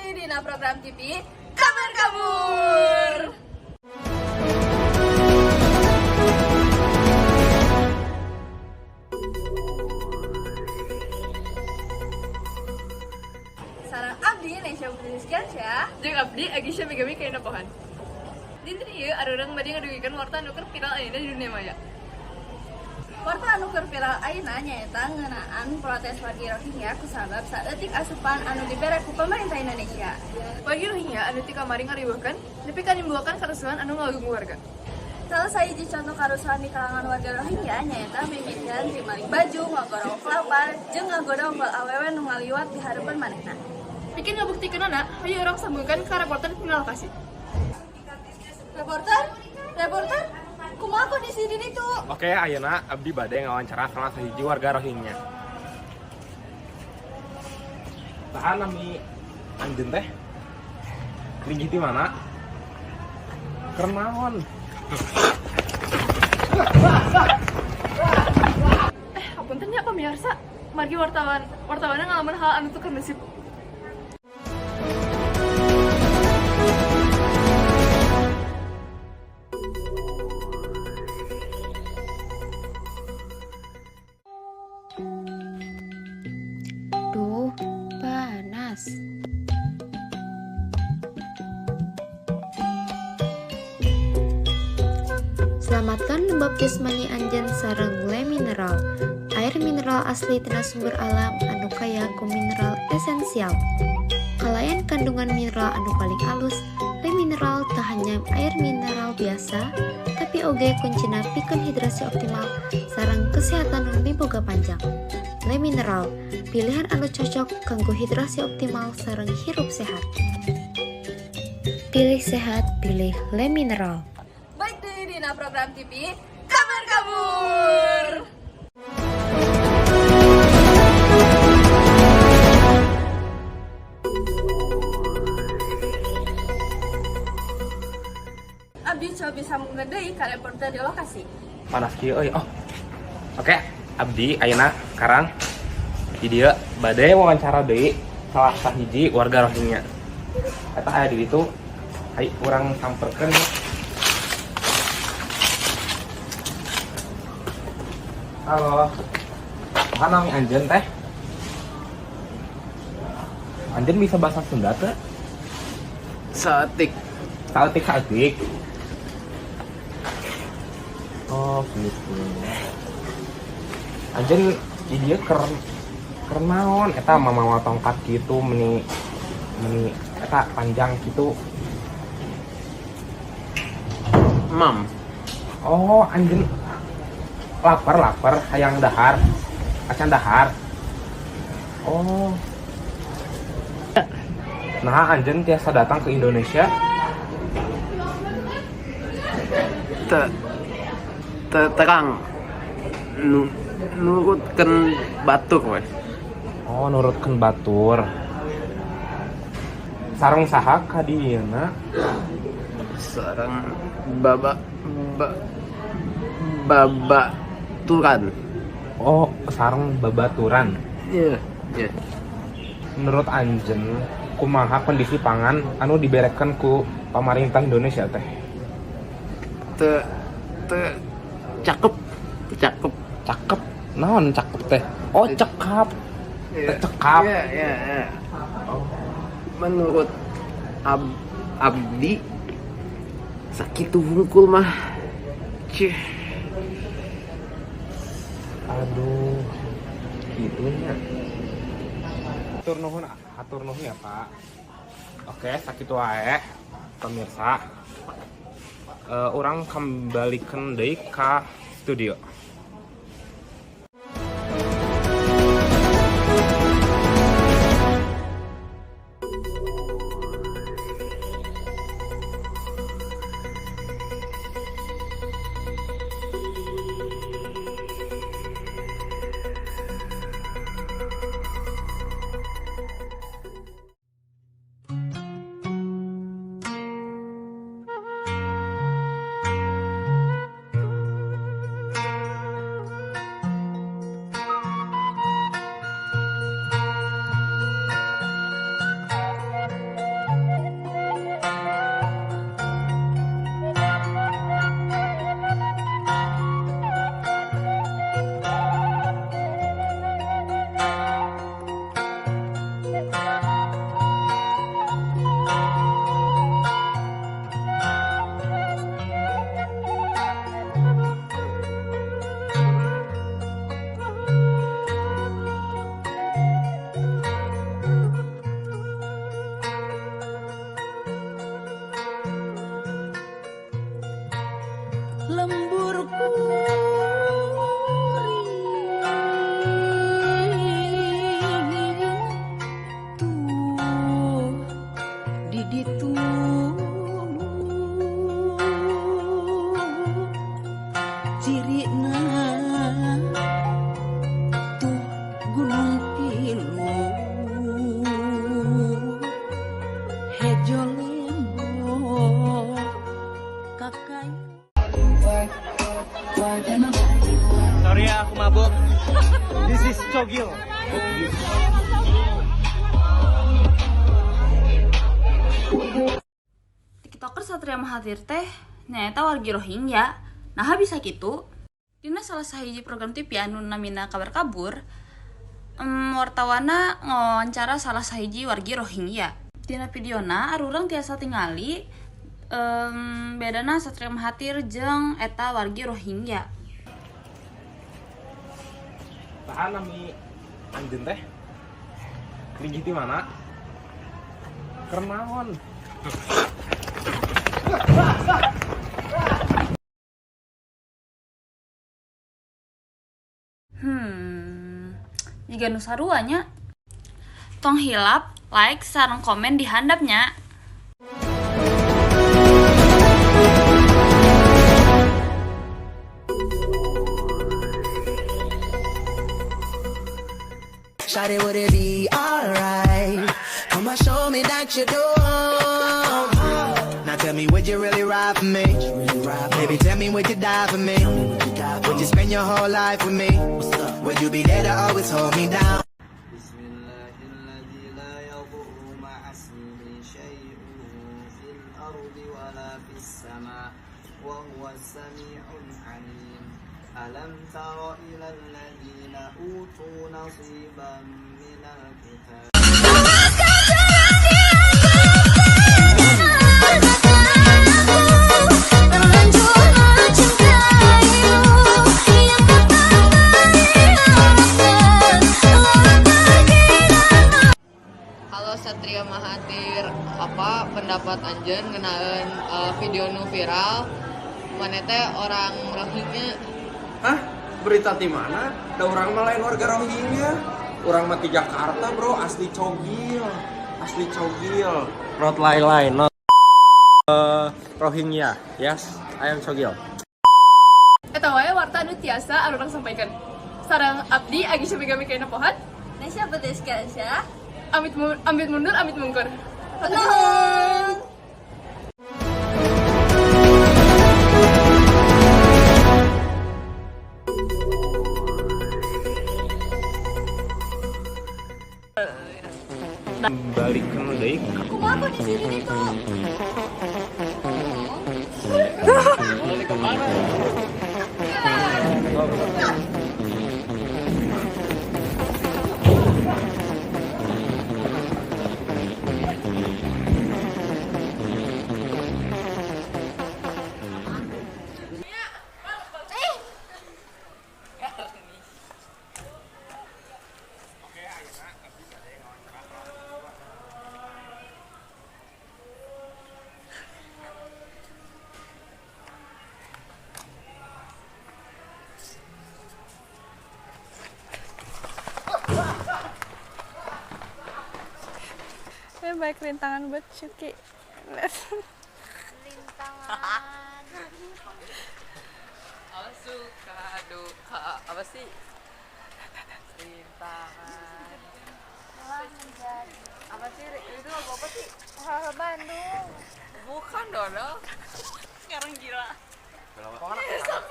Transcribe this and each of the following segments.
deui dina program TV Kabar Kabur. Sareng abdi Nesya Putri Rizkiansyah. Jeung abdi Agisha Megami Kaina Pohan. Dinten ieu arurang bade ngadugikeun warta anu keur viral ayeuna di dunia maya. Warta anu keur viral ayeuna nyaeta ngeunaan protes wargi Rohingya kusabab saeutik asupan anu dibere ku pemerintah Indonesia. Wargi Rohingya anu ti kamari ngariweuhkeun nepi ka nimbulkeun karusuhan anu ngaganggu warga. Salah sahiji contoh karusuhan di kalangan warga Rohingya nyaeta mimitian ti maling baju, ngagorowok lapar, jeung ngagoda unggal awewe nu ngaliwat di hareupeun manehna. Pikeun ngabuktikeunana, hayu urang sambungkeun ka reporter dina lokasi. Reporter, reporter, kumaha kondisi di ditu? Oke, ayeuna abdi bade ngawancara salah sahiji warga Rohingya. Saha nami anjeun teh? Linggih di mana? Keur naon? Hapunten nya pemirsa, margi wartawan wartawanna ngalaman hal anu teu kondusif. Duh, panas. Selamatkan lembab jasmani anjeun sareng Le Mineral. Air mineral asli tina sumber alam anu kaya ku mineral esensial. Kalayan kandungan mineral anu paling alus, Le Mineral teu hanya air mineral biasa, tapi oge kuncina pikeun hidrasi optimal sareng kesehatan nu miboga panjang. Le Mineral, pilihan anu cocok kanggo hidrasi optimal sareng hirup sehat. Pilih sehat, pilih Le Mineral. Balik deui dina program TV Kabar Kabur. Abdi cobi sambungkeun deui ka reporter di lokasi. Panas kieu euy. Oh. Oke, abdi ayeuna karang di dieu bade wawancara deui salah sahiji warga Rohingya. Eta aya di ditu. Hayu urang samperkeun. Halo. Saha nami anjeun teh? Anjeun bisa bahasa Sunda teu? Saeutik. Saeutik saeutik. Oh, gitu. Anjeun di dieu keur naon eta mamawa tongkat gitu meni meni eta panjang gitu. Mam. Oh, anjeun lapar lapar hayang dahar. Acan dahar. Oh. Nah, anjeun tiasa datang ke Indonesia? Te terang. Nu, nurutkeun batur we. Oh, nurutkeun batur. Sareng saha ka dieuna? Sareng baba ba, babaturan. Oh, sareng babaturan. Iya, iya. Menurut anjeun, kumaha kondisi pangan anu diberekeun ku pamarentah Indonesia teh? Te te cakep, cakep. Cakep. Naon cakep teh? Oh, cekap. Iya. Teh cekap. Iya. Oh. Menurut abdi sakitu hungkul mah. Cih. Aduh. Gitu nya. Hatur nuhun, hatur nuhun ya, Pak. Oke, sakitu wae pemirsa. Urang kembalikan deui ka studio. Satria Mahathir teh nyaeta wargi Rohingya. Naha bisa kitu? Dina salah sahiji program TV anu namina Kabar Kabur, wartawana ngawawancara salah sahiji wargi Rohingya. Dina videona arurang tiasa tingali bedana Satria Mahathir jeung eta wargi Rohingya. Saha nami anjeun teh? Linggih di mana? Keur naon? Jiga nu sarua nya. Tong hilap like sareng komen di handap nya. Shawty, would it be alright? Come on, show me that you don't. Now tell me, would you really ride for me? Baby, tell me, would you die for me? Would you spend your whole life with me? Would you be there to always hold me down? بسم الله الذي لا يضر مع اسمه شيء في الأرض ولا في السماء وهو السميع العليم. ألم تر إلى الذين أوتوا نصيبا من الكتاب. Halo Satria Mahathir, apa pendapat anjeun ngeunaan video nu viral maneh teh orang Rohingya? Hah? Berita di mana? Da urang mah lain warga Rohingya. Urang mah di Jakarta, bro, asli cogil. Asli cogil. Not lie lie, not Rohingya. Yes, I am cogil. Eta wae warta anu tiasa arurang sampaikan. Sareng abdi Agi Syamigami Kaina Pohan, Nesya Badeska Syah. Amit mundur, amit mungkur. Nuhun. Balikeun deui. Kumaha kondisi di ditu? Baik rintangan buat Cuki. Apa suka duka apa sih? Rintangan. Apa sih itu lagu apa sih? Bandung. Bukan dong. Sekarang gila. Pokoknya Coba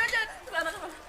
coba. Kemana kemana?